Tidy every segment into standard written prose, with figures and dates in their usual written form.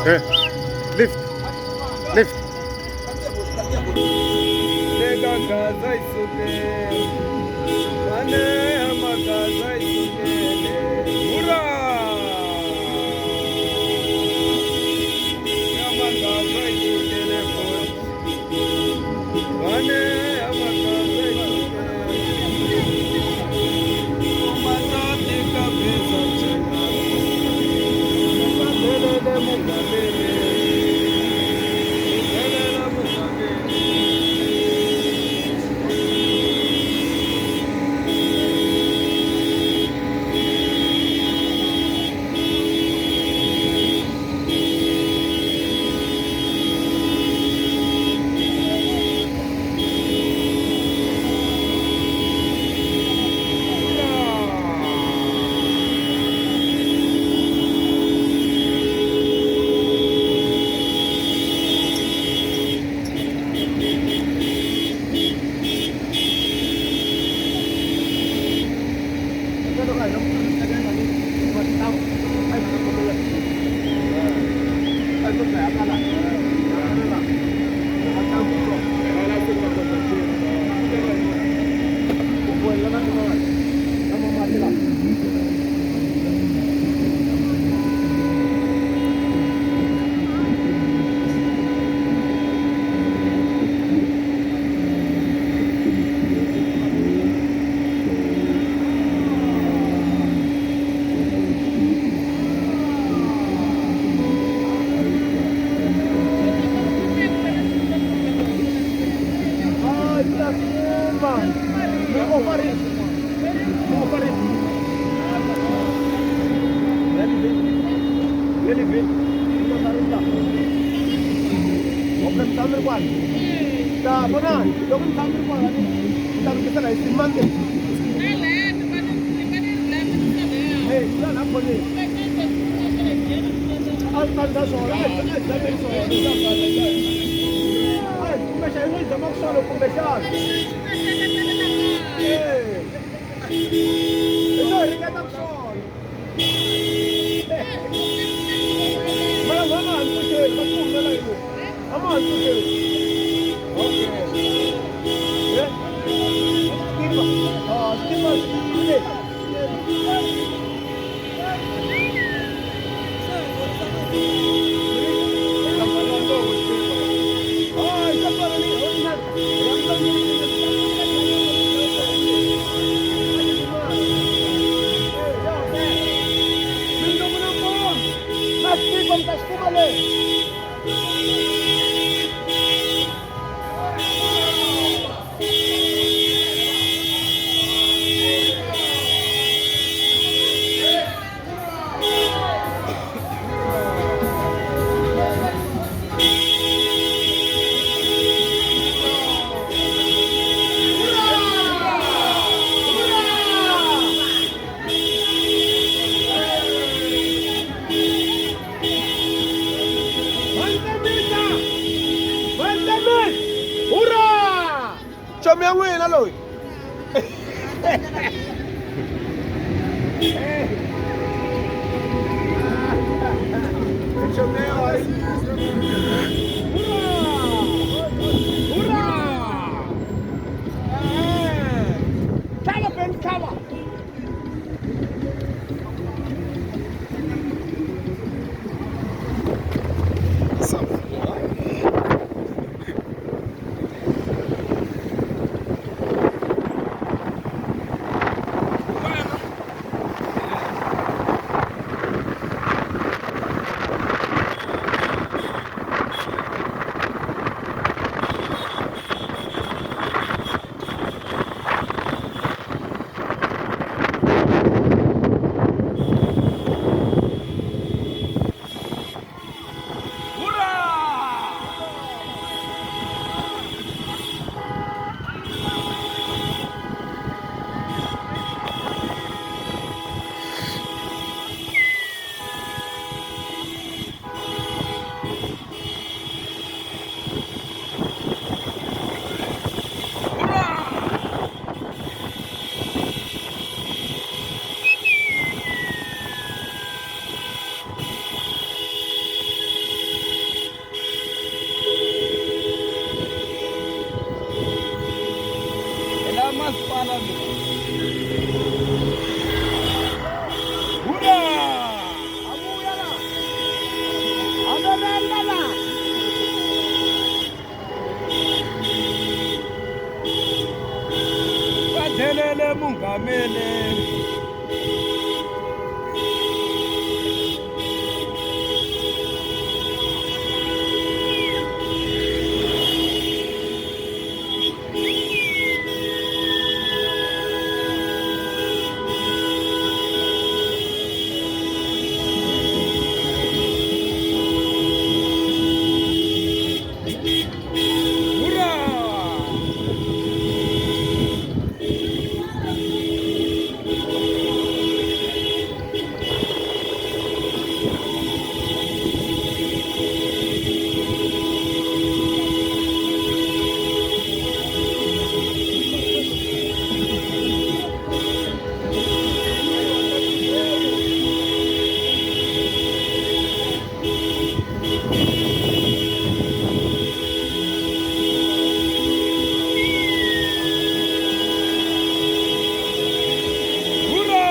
Eh, lift lift Leka gaza isukele ane amagaza isukele hurra amagaza isukele ane amagaza isukele umatati kabisa chenga Pelele mungameli Pelele mungameli. Chomi ya n'wina loyi. Chomi ya Hurra! Cover, Ben, cover! Tshamele. Hurra! Hurra!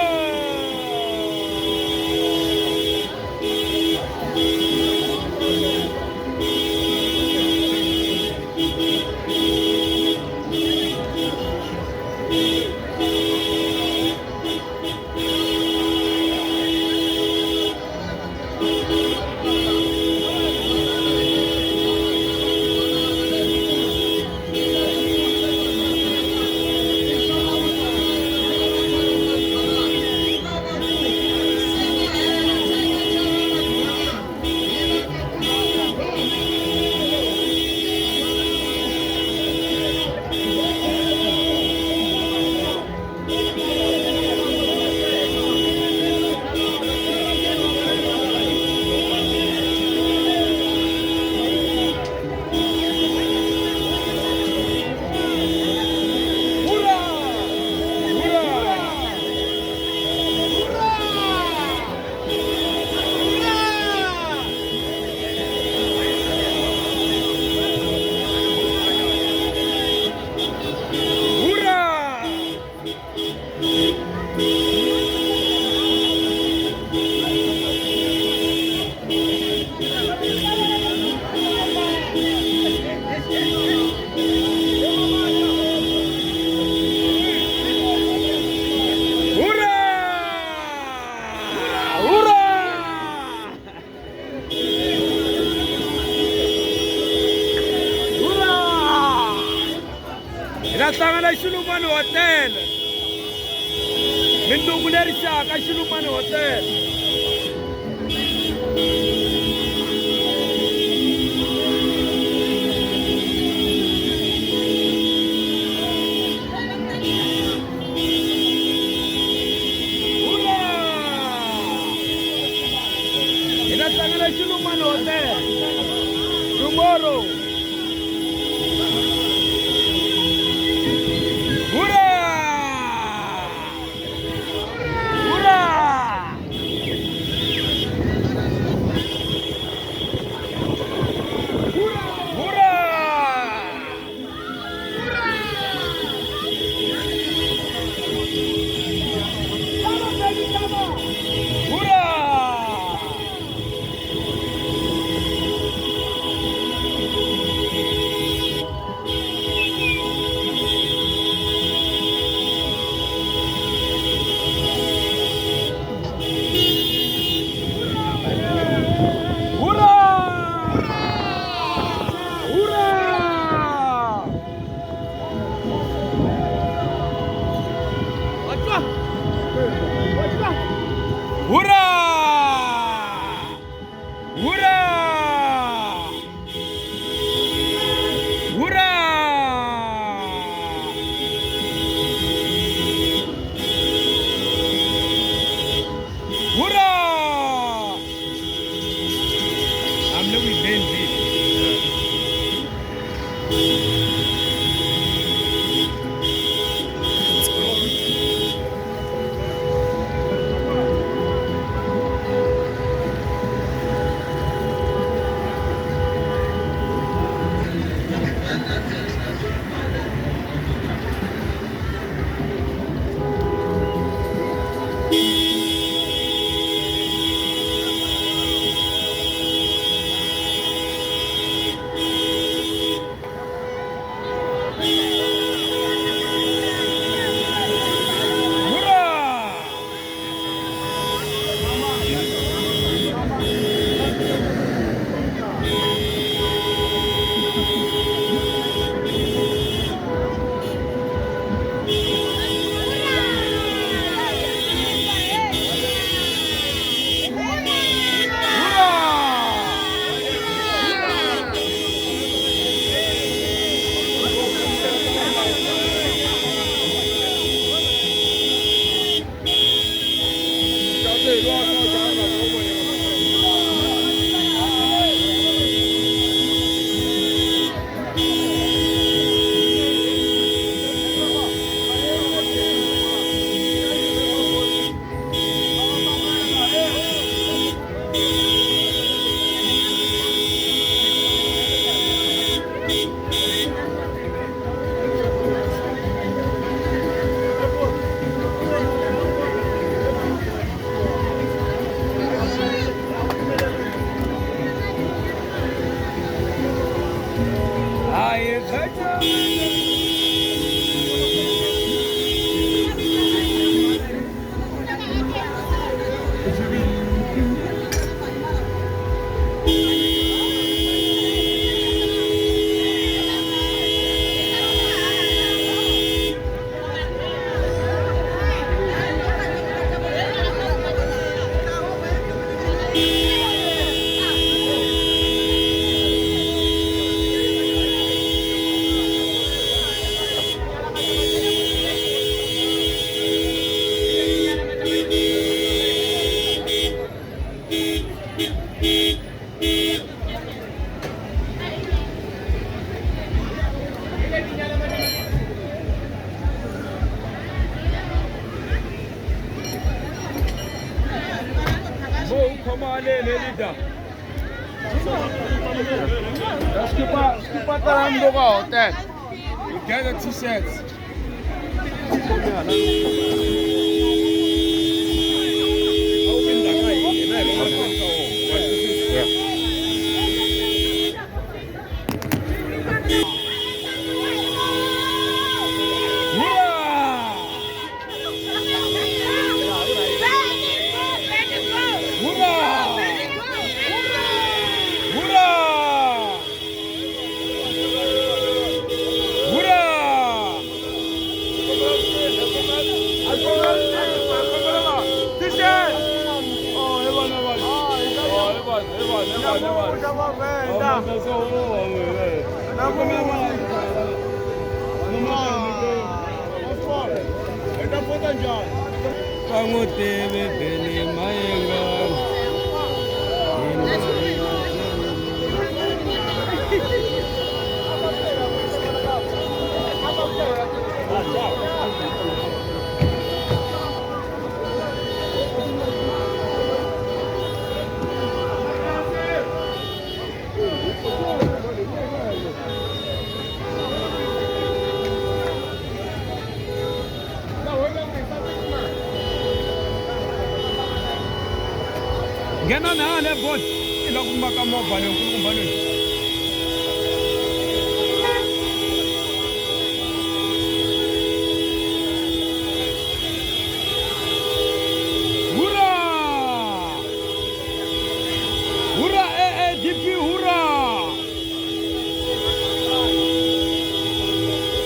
Hurra! Hurra! Hurra! Hurra! Hurra! Hurra! Hi ta hlangana Xilumani Hotel. Mindungu leri xaka Xilumani Hotel. Hurra! Hi ta hlangana Xilumani Hotel. Tomorrow. Hurra! Hurra! Hurra! Hurra! Hurra! Hurra! Hurra! Hurra! Hurra! Hurra! I'm Louis Benji. Rivaleni leader. Skipa tala mboka hotel. You get the t-shirts. Yeah. Hurrah! Hurrah! Hurrah! Hurrah! T-shirt. Oh, heaven, heaven. Oh, heaven, heaven, heaven, heaven. Pangotebe bene mayenga. Nghena na le board i la ku maka movha leyi nkulukumba leyi. Hurrah! Hurrah AADP hurrah!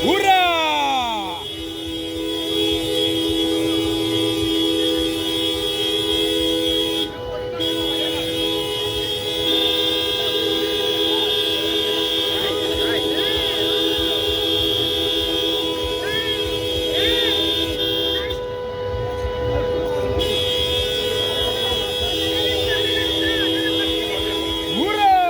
Hurrah! Hurrah!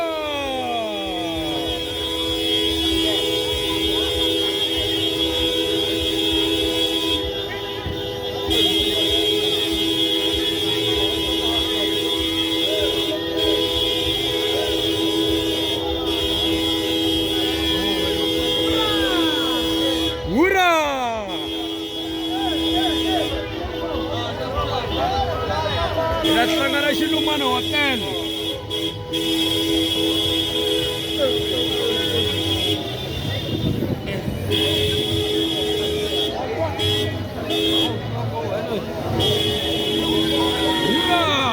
Hurrah! Hi ta hlangana Xilumani Hotel. Hurrah!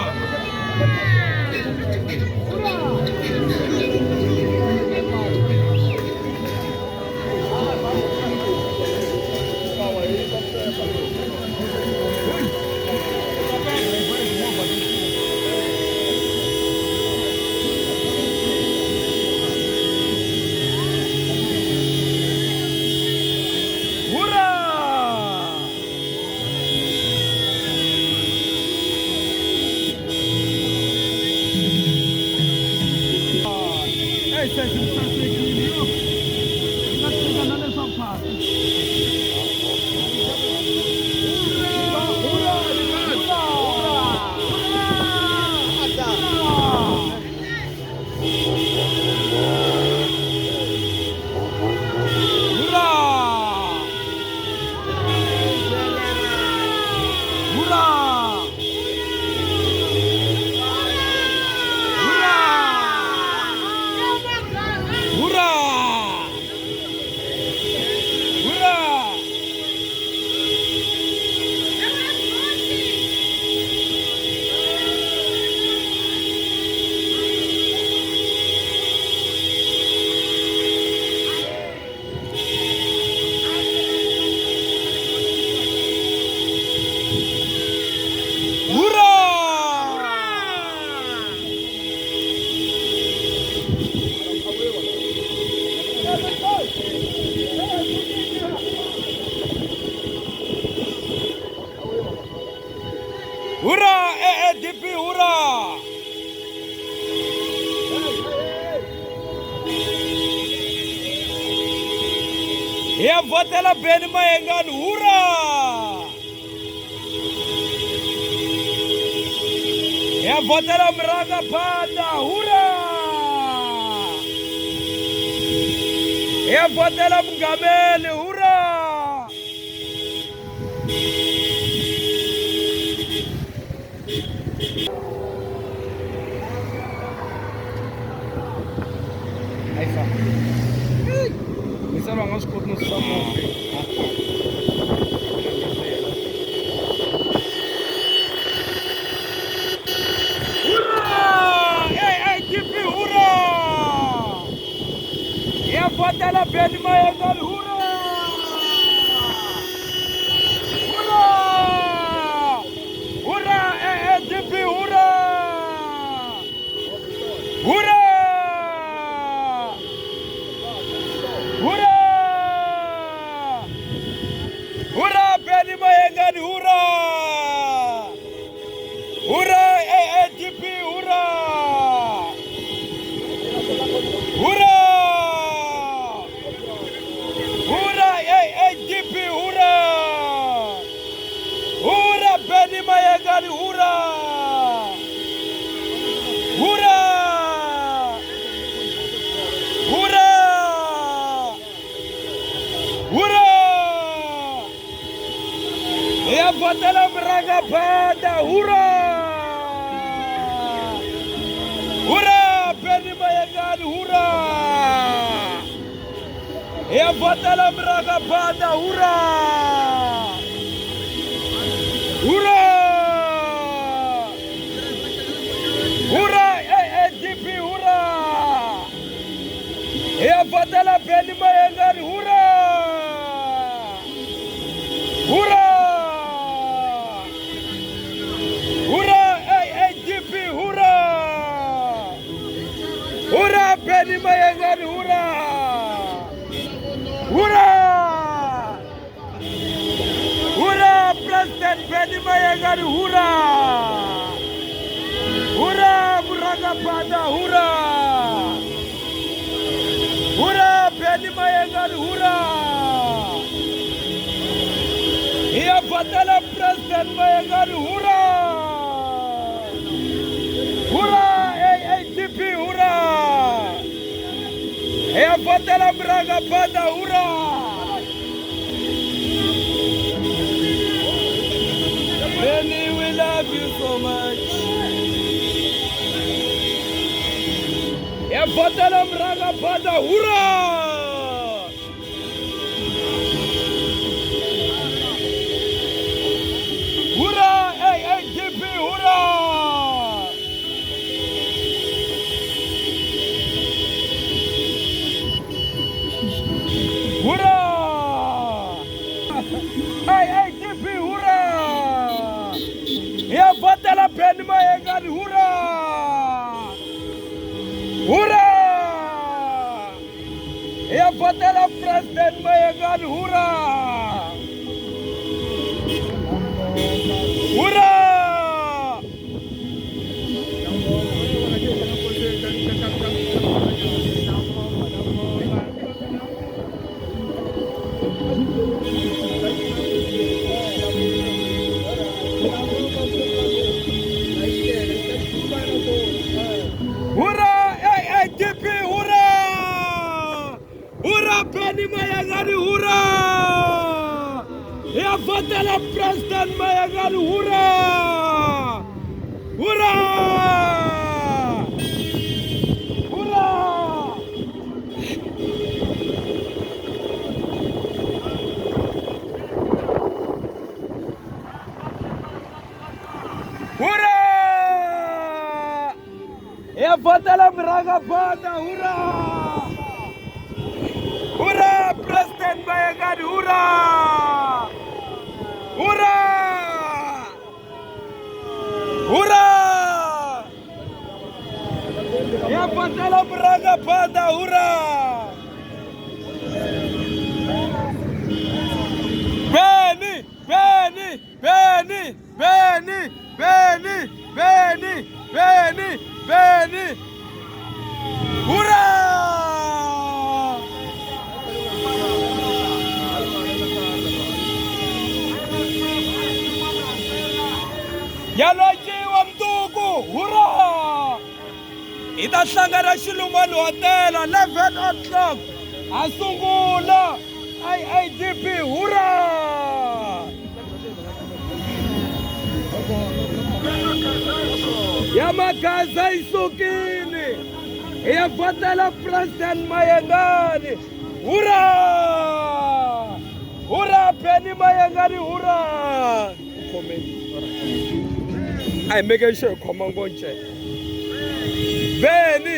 Hurrah! Hey, sesi sasekile yo. Nga tika na leswa phasi. Hurrah! Hurrah! Hurrah! Hurrah! Hurrah! Hurrah! Hurrah! AADP, hurrah! Hi ya vhotela Benny Mayengani, hurrah! Hi ya Ya vhotela murangaphanḓa hura! Ya vhotela mugameli hura! Ayifa. Misava nga swi koti no susa movha. Ya vhotela Benny Mayengani hura! Hura! Hura AADP hura! Hura! Hura! Hura Benny Mayengani hura! Hura AADP hura! Hura! Hura AADP hura! Hura Benny Mayengani hura! Hura! Hura! Hura! Ya vhotela murangaphanḓa hura! Hura Benny Mayengani hura! Ya vhotela murangaphanḓa hura! Hura! Hura AADP hura! Ya vhotela Benny Mayengani hura! Hura! Hura AADP hura! Hura Benny Mayengani hura! Hura! Hura President Benny Mayengani hura! Hura Murangaphanḓa hura! Hura Benny Mayengani hura! Ya vhotela President Mayengani hura! Hura AADP hura! Ya vhotela murangaphanḓa hura! Benny, we love you so much. Ya vhotela murangaphanḓa hura! Hura AADP hura! Hura! AADP hura! Ya vhotela Benny Mayengani hura! Hura! Ya vhotela President Mayengani hura! Hura! Hura AADP hura! Hura Benny Mayengani hura! Ya vhotela President Mayengani hura! Hura! Hura! Hura! Ya vhotela murangaphanḓa hura! Hura President Mayengani hura! Hura! Hura! Ya vhotela murangaphanḓa hura! Benny! Benny! Benny! Benny! Benny! Benny! Benny! Benny! Hura! Ya lojiwa mndugu. Hurra! Hi ta hlangana Xilumani Hotela 11 o'clock. Ha sungula IADP hurra! Ya Magaza yi sukile. Hi ya vhotela President Mayengani. Hurra! Hurra Benny Mayengani hurra! Khomeni. A hi make sure hi khoma ngonce. Benny!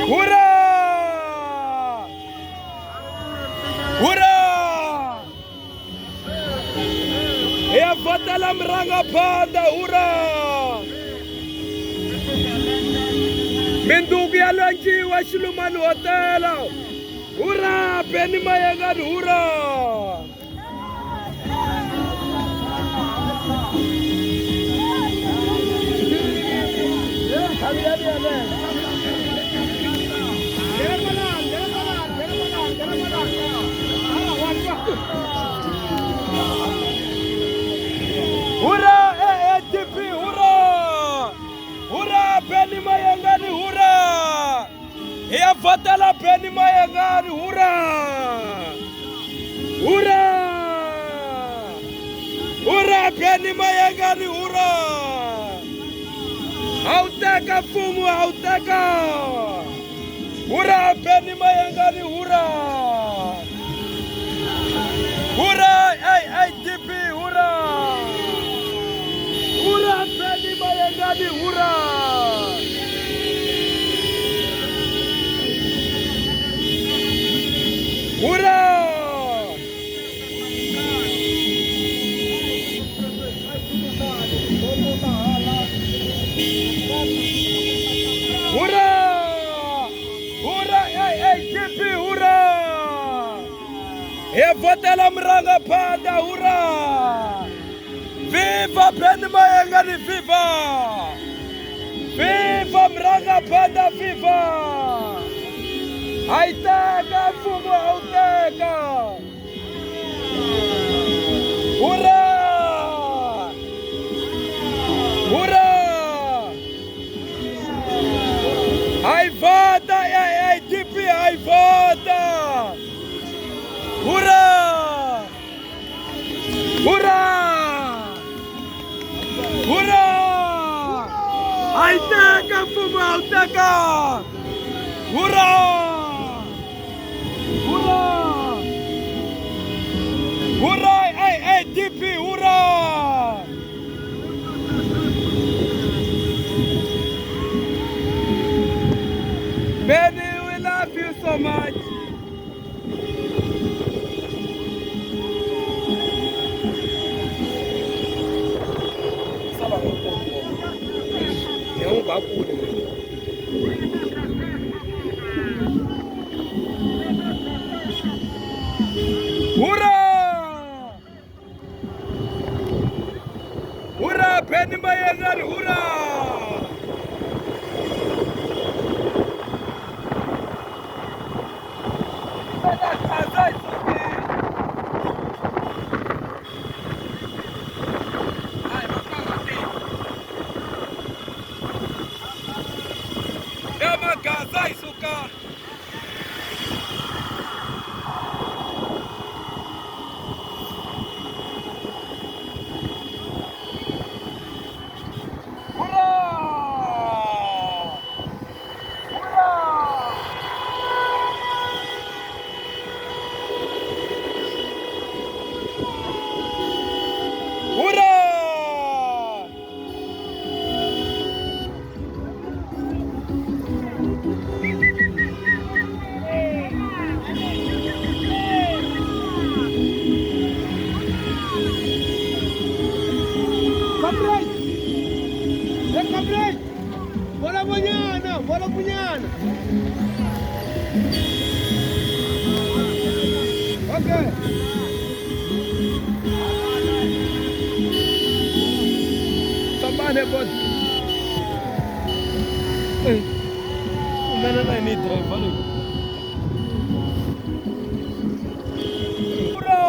Hurra! Hurra! Hi ya vhotela murangaphandha hurra! Minduku ya lwanjiwa Xilumani Hotela. Hurra! Benny Mayengani hurra! Hurra AADP hurra! Hurra Benny Mayengani hurra! Hi ya vhotela Benny Mayengani hurra! Hurra! Hurra Benny Mayengani hurra! Ha wu teka mfumo ha wu teka! Hurra Benny Mayengani hurra! Hurra AADP hurra! Hurra Benny Mayengani hurra! Hurra! Hurra! Hurra AADP hurra! Hi ya vhotela murangaphandha hurra! Viva Benny Mayengani viva! Viva murangaphandha viva! Ha yi teka mfumo ha wu teka! Hurra! Hurra! Ha yi vhota AADP ha yi vhota! Hurra! Hurra! Hurra! Ha yi teka mfumo ha wu teka! Hurra! Hurra! Hurra AADP hurra! Benny, we love you so much. Sala ni n'wi ba kule. Hurra! Hurra Benny Mayengani hurra! Ya Magaza yi suka. Hurra! Hurra! Hurra! Comrade! Hey, comrade! Bola bonyana, bola bonyana. Okay. Fambani bot. Eh. Humelela yini driver leyi? Hurra!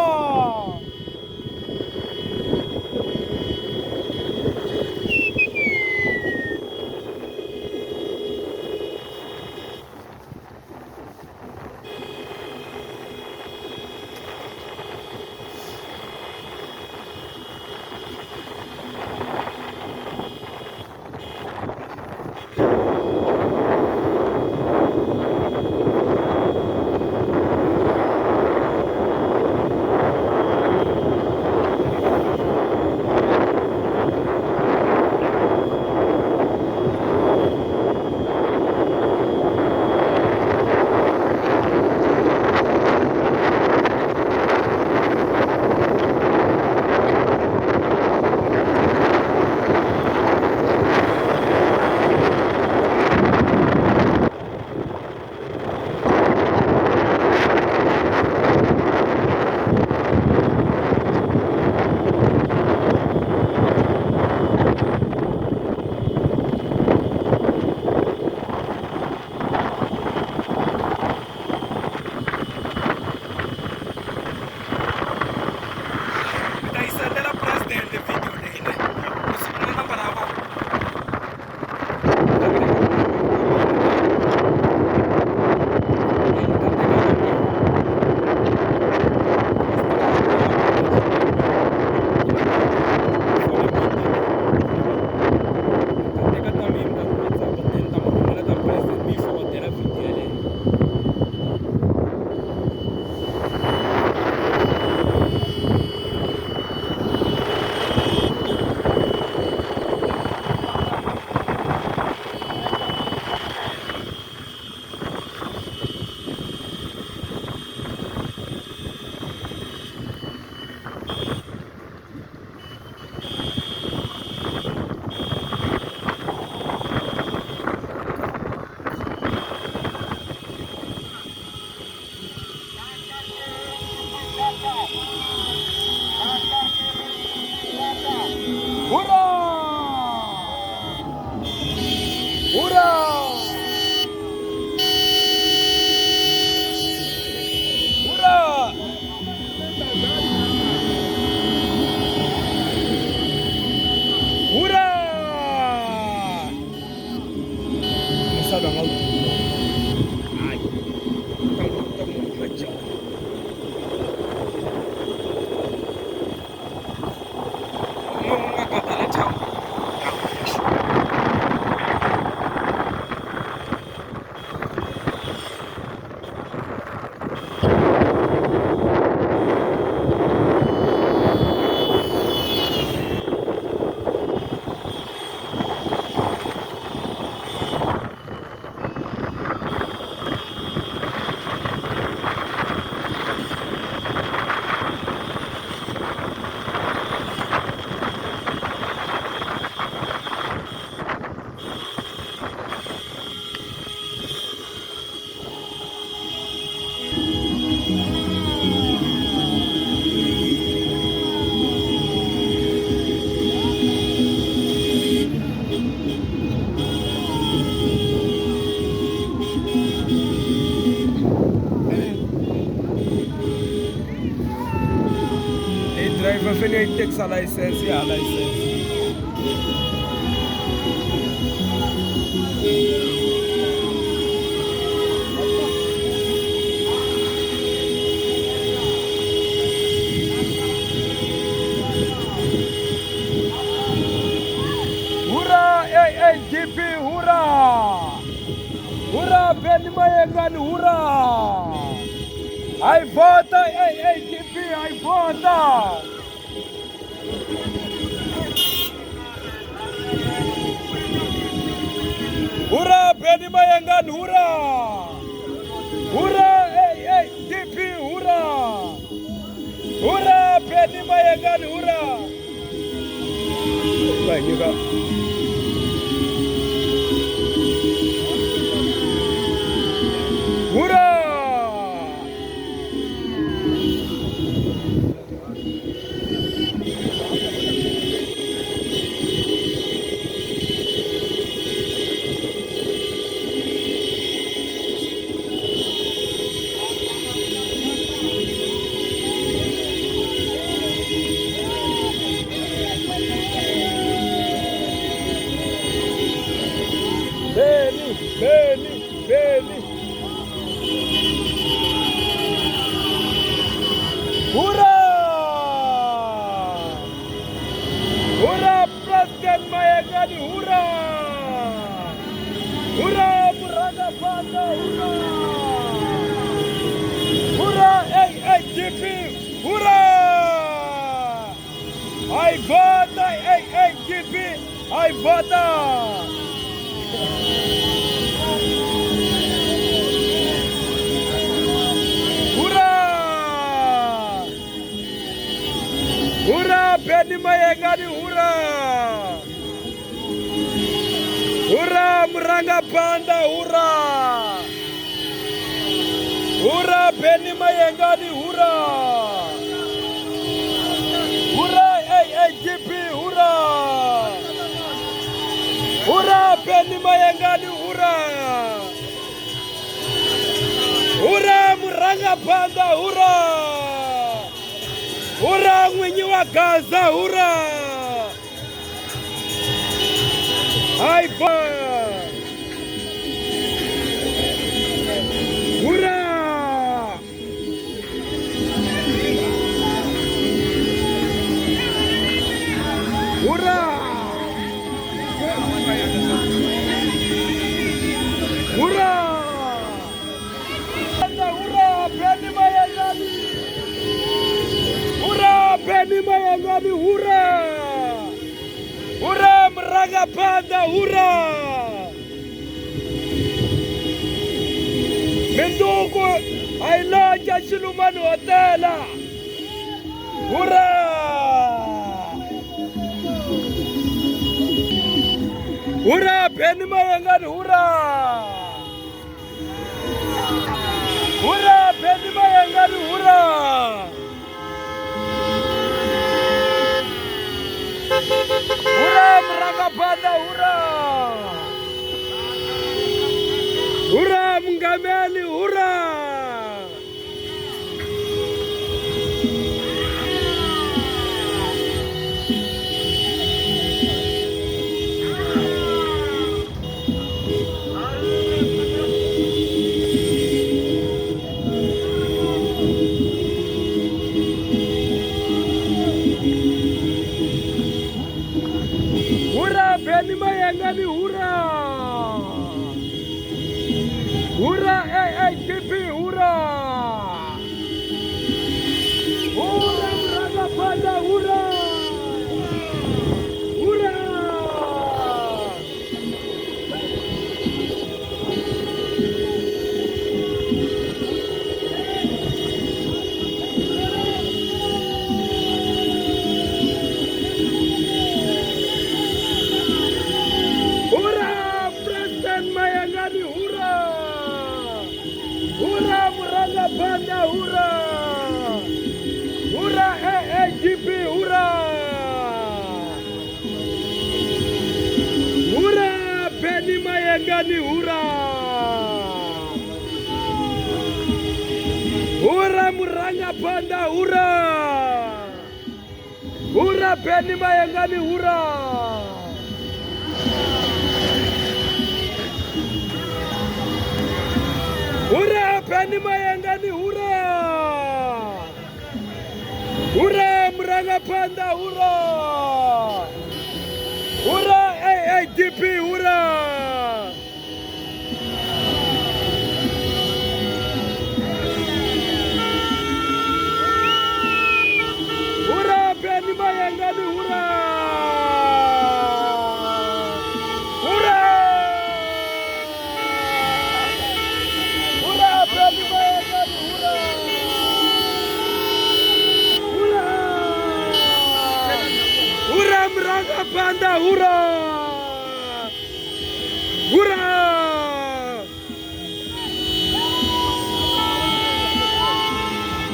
ni yi tekisa layisense ya ha layisense. Hurra AADP hurra! Hurra Benny Mayengani hurra! Hi vota AADP hi vota! Hurra Benny Mayengani hurra! Hurra AADP hurra! Hurra Benny Mayengani hurra! Va hi nyika Hurra! Benny, Benny, Benny. Hurra! Hurra, President Mayengani, hurra! Hurra, Murangapanda, hurra! Hurra, AADP, hurra! Hi vota, AADP, hi vota! Hurra! Hurra, Benny Mayengani, hurra! Hurra, Murangapanda, hurra! Hurra, Benny Mayengani, hurra! Hurra, AADP, hurra! Hurra, Benny Mayengani, hurra! Hurra, Murangapanda, hurra! Hurra, n'winyi wa Gaza, hurra! Hi ba! Hurra! Hurra! Hurra! Hurra, Benny Mayengani! Hurra, Benny Mayengani, hurra! Hurra, Murangapanda, hurra! Minduku a yi lonca Xilumani Hotela! Hurra! Hurra, Benny Mayengani, hurra! Hurra, Benny Mayengani, hurra! Hurra, Murangapanda, hurra! Hurra, Mungameli, hurra! Hurra, Benny Mayengani, hurra! Hurra, AADP, hurra! Hurra, Murangapanda, hurra! Hurra! Hurra, President Mayengani, hurra! Hurra, Murangapanda, hurra! Hurra, AADP, hurra! Hurra, Benny Mayengani, hurra! Hurra, Murangapanda, hurra! Hurra Benny Mayengani hurra! Hurra Benny Mayengani hurra! Hurra murangaphanḓa hurra! Hurra AADP hurra! Hurra Benny Mayengani hurra! Hurra! Hurra Benny Mayengani hurra! Hurra! Hurra murangaphanḓa hurra! Hurra!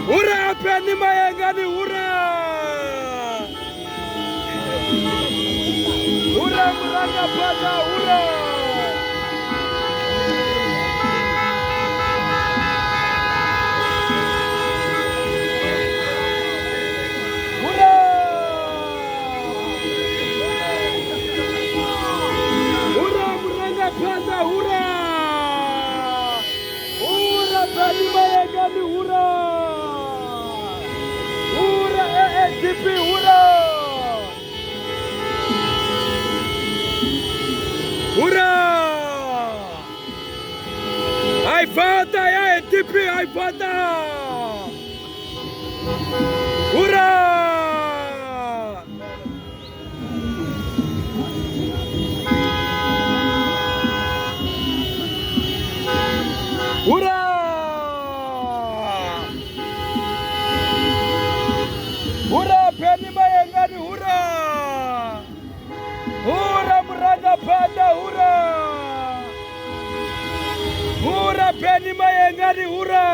Hurra Benny Mayengani hurra! Hurra murangaphanḓa hurra! Hurra! Hurra murangaphanḓa hurra! Hurra Benny Mayengani hurra! Hurra AADP hurra! Hurra! Ai vota AADP ai vota! Hurra! Hurra! Hurra Benny Mayengani hurra! Hurra murangaphanḓa hurra! Hurra Benny Mayengani hurra!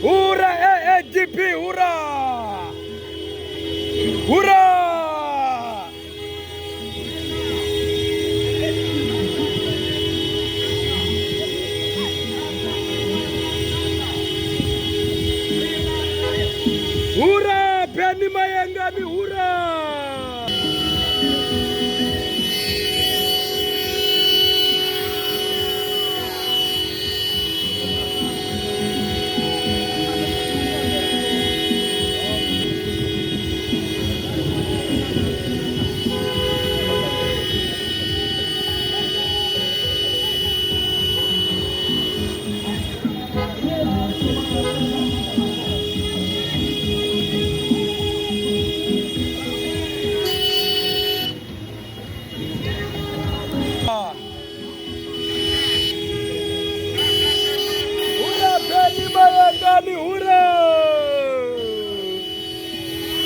Hurra AADP hurra! Hurra! Hurra Benny Mayengani hurra! Hurra Benny Mayengani hurra!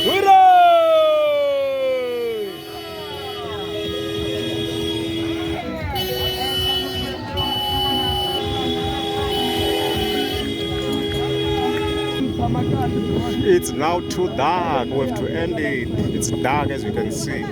Hurra! It's now too dark. We have to end it. It's dark as you can see.